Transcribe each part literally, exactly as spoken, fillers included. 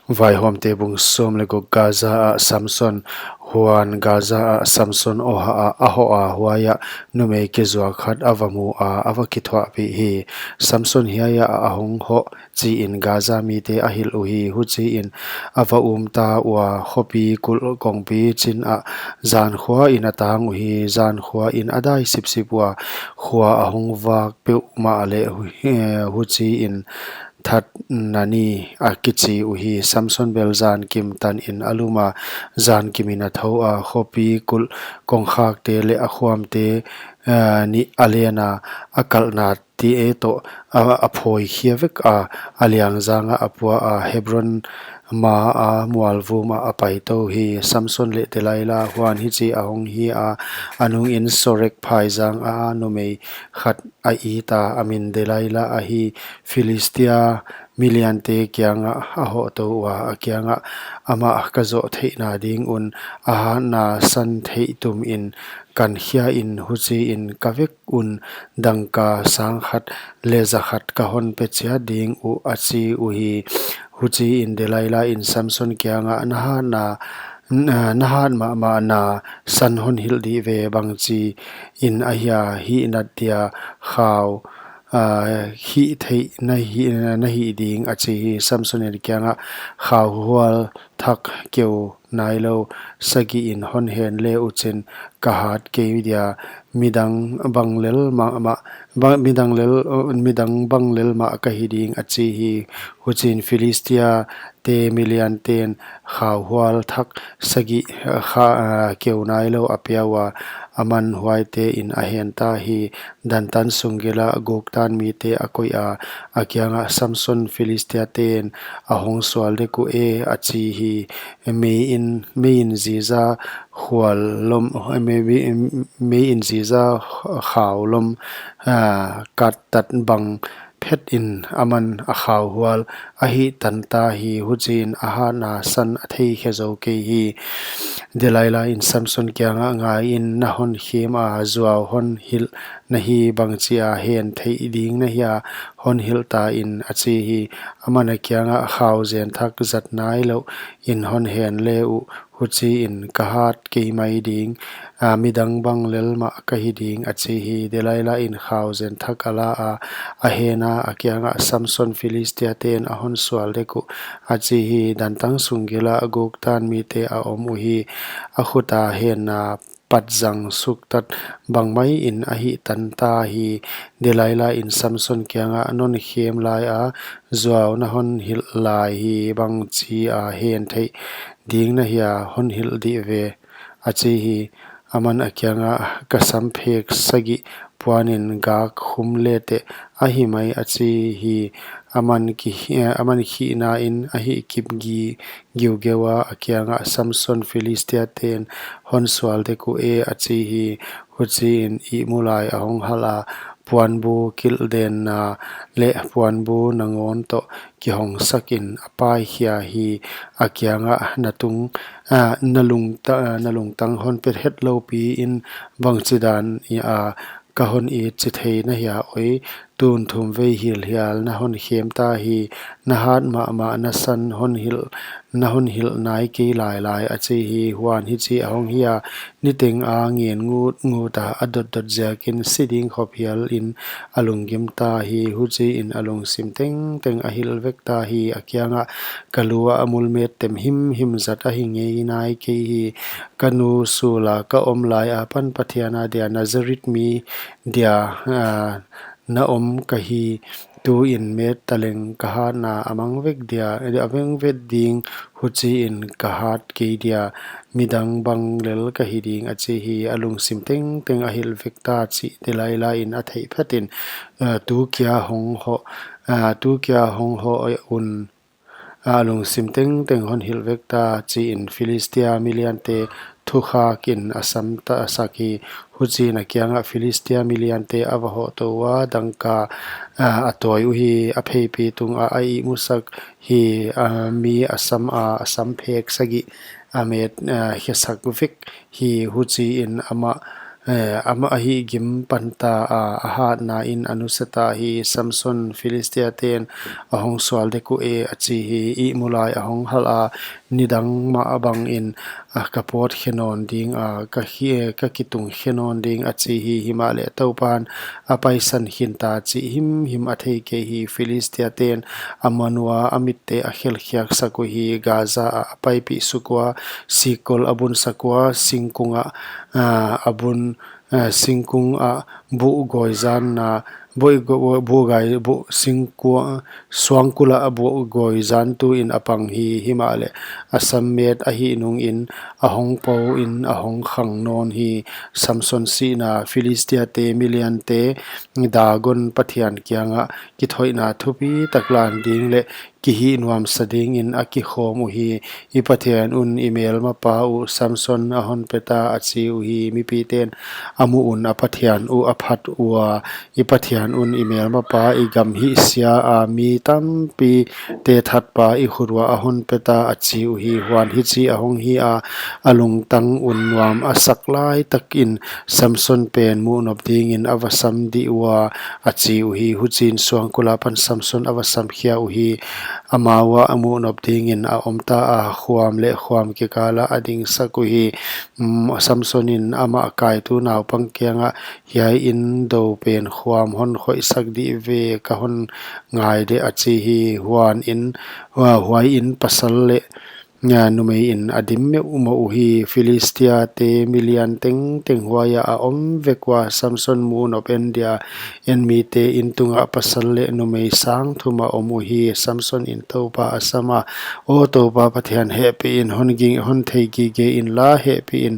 Vaihawmte bung sawm leh guk. Gaza ah Samson. Huan Gaza ah Samson oha a, a hoh a, huai ah numei kizuak khat a va mu a, a va kithuahpih hi. Samson hiai ah a hong hoh, chiin Gaza mite a hilh uhi. Huchiin a va um ta ua, khopi kulh kongpi chin ah zankhuain a tang uhi. Zankhuain a dai sipsip ua, khua a hong vak peuhmah leh hu-, eh, huchiin Thatnani a kichi uhi. Samson bel zankim tanin a lum a, zankimin a thou a, khopi kulh kongkhakte leh a khuamte, eh, nih a len a, a kalhna te toh a, a phawi khia vek a, a liangzang ah a pua a, Hebron ma a mualvum ah a pai tou hi. Samson leh Delilah. Huan hichi a hong hi a, a nungin Sorek phaizang a numei khat a it a, a min Delilah ahi. Philistia miliante kiangah a hoh tou ua, a kiangah, Amah ka zoh theihna ding un a hatna san theih tumin kan khia in, huchiin ka vek un dangka sang khat leh za khat ka hon pe chiat ding uh, a chi uhi. Huchiin Delilah in Samson kiangah, Na hatna, na, na hat mahmahna san hon hilh dih ve, bangchiin ahia hih nat dia khau, ah, hih theih na hi, na hih ding, a chi hi. Samson in a kiangah, Khauhual thak keu nailou sagihin hon hen le uchin ka hat kei dia, midang bang lel mahmah, bang, midang lel, midang bang lel mah ka hi ding, a chi hi. Huchiin Philistia te milianten khauhual thak sagih, kha, ah, keu nailou a pia ua, aman huaitein a hen ta hi. Dan tan sung gelh ah guk tan mite a koih a, a kiangah, Samson, Philistiaten a hong sual dek uh e, a chi hi. Meiin, meiin ziza khual lom, mei, mei, meiin ziza khau lom, ah, kattat bang phetin aman a khauhual a hih tan ta hi. Huchiin a hatna san a thei khe zou kei hi. Delilah in Samson kiangah, Ngaiin, na hon khem a, zuau hon hilh na hi, bangchia hen theih ding na hia, hon hilh ta in, a chi hi. Aman a kiangah, Khau zen thak zat nailouin hon hen le uh, huchiin ka hat kei mai ding, ah, midang bang lel mah ka hi ding, a chi hi. Delilah in khau zen thak a la a, a hen a, a kiangah, Samson, Philistiaten a hon sual dek uh, a chi hi. Dan tan sung gelh ah guk tan mite a om uhi. A khut a henna pat zang suktat bang maiin a hih tan ta hi. Delilah in Samson kiangah, Non khem lai a, zuau na hon hilh lai hi, bangchia hen theih ding na hia, hon hilh dih ve, a chi hi. Aman a kiangah, Ka samphek sagih puanin gak khum leteh a hi mai, a chi hi. Aman ki, aman khihna in a hih kip gi, giugeu a, a kiangah, Samson, Philistiaten hon sual dek uh e, a chi hi. Huchiin ihmu lai a hong halh a, puanbu kilhdenna leh puanbu nangawn toh kihong sakin a paikhia hi. A kiangah, Na tung, ah, na lungta-, na lungtang hon pe hetlou piin bangchidan a ka hon it chi thei na hia oi? Tun thum vei hilhhial na hon khem ta hi. Na hat mahmahna san hon hilh, na hon hilh nai kei lailai, a chi hi. Huan hichi a hong hi a, niteng a ngen ngutngut a, a dotdot ziakin si ding khop hialin a lunggim ta hi. Huchiin a lungsim tengteng a hilh vek ta hi. A kiangah, Ka lu ah a mulmet tem himhim zat ahi ngei nai kei hi. Ka nu sul a ka om lai apan Pathian adia Nazareth mi dia, ah, na om ka hi. Tuin met taleng ka hatna a mang vek dia, a mang vek ding, huchiin ka hat kei dia, midang bang lel ka hi ding, a chi hi. A lungsim tengteng a hilh vek ta chih Delilah in a theih phetin, ah, Tu kia hong hoh, ah, tu kia hong hoh un, a lungsim tengteng hon hilh vek ta, chiin Philistia miliante thukhakin a sam ta sak hi. Huchiin a kiangah Philistia miliante a va hoh tou ua, dangka, ah, a tawi uhi. A pheipi tungah a ihmusak hi. Ah, mi a sam a, a samphek sagih a met, ah, khesak vek hi. Huchiin amah, eh, amah ahihgim panta a, a hatna in a nusia ta hi. Samson, Philistiate'n a hong sual dek uh e, a chi hi. Ihmu lai a hong halh a, nidang mah bangin, a, ka pawt khe nawn ding a, ka khi-, ka kitung khe nawn ding, a chi hi. Himahleh Toupa'n a paisan khin ta chih himhim a thei kei hi. Philistiate'n a man ua, a mitte a khelkhiak sak uhi. Gaza ah a paipih suk ua, sikkol a bun sak ua, singkung ah, a, a bun, a, singkung ah buh gawi zanna, buh, buh gawi, buh singkua, suangkul ah buh gawi zantu in a pang hi. Himahleh a sammet ahih nungin a hong pou in a hong khang nawn hi. Samson sihna. Philistiate miliante Dagon pathian kiangah kithoihna thupitak lan ding leh kihihnuamsa dingin a kikhawm uhi. I Pathian un i melmapa uh Samson a hon pe ta, a chi uhi. Mipite'n a muh un a Pathian uh a phat ua, i Pathian un i melmapa, i gam hihsia a mi tampite thatpa i khut uah a hon pe ta, a chi uhi. Huan hichi a hong hi a, a lungtang un nuam a sak laitakin Samson pen muhnop dingin a va sam dih ua, a chi uhi. Huchiin suangkul apan Samson a va samkhia uhi. Amau ah a muhnop dingin a om ta a, khuam leh khuam kikal ah a dingsak uhi. Mm, Samson in amah kaitu naupang kiangah, hiai in dou pen khuam hon khoihsak dih ve, ka hon ngai de, a chi hi. Huan in, hua-, huai in pasal leh, a, numei in a dim meuhmawh uhi. Philistiate milian tengteng huai ah a om vek ua, Samson muhnop en dia en mite in tungah pasal leh numei sang thum a om uhi. Samson in Toupa a sam a, Aw Toupa Pathian, hehpih in hon ging, hon thei gige inla, hehpih in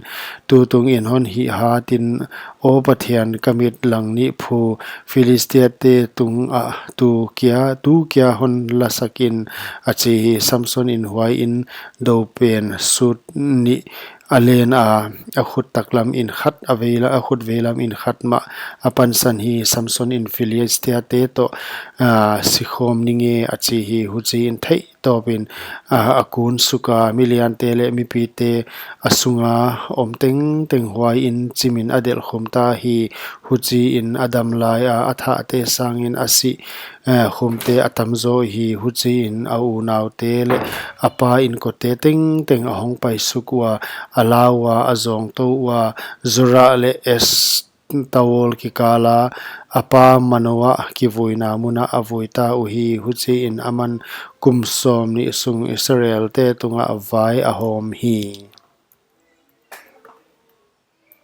tutungin hon hih hat in, Aw Pathian, ka mit lang nih phu, Philistiate tungah tu kia, tu kia hon lasak in, a chi hi. Samson in huai in dou pen sut nih a len a, a khut taklam in khat, a veila-, a khut veilam in khat mah a pansan hi. Samson in Philistiate toh, a, sikhawm ning e, a chi hi. Huchiin theih tawpin, a, a kun suk a, miliante leh mipite a sunga om tengteng huai in chimin a delhkhum ta hi. Huchiin a dam lai a, a thahte sangin a sih, a, khumte a tamzaw hi. Huchiin a unaute leh a pa inkote tengteng a hong pai suk ua, a la ua, a zawngtou ua, Zorah leh Es- Taol kikal a, a pa Manoah kivuina munah a vui ta uhi. Huchiin aman kum sawmnih sung Israelte tungah vai a hawm hi.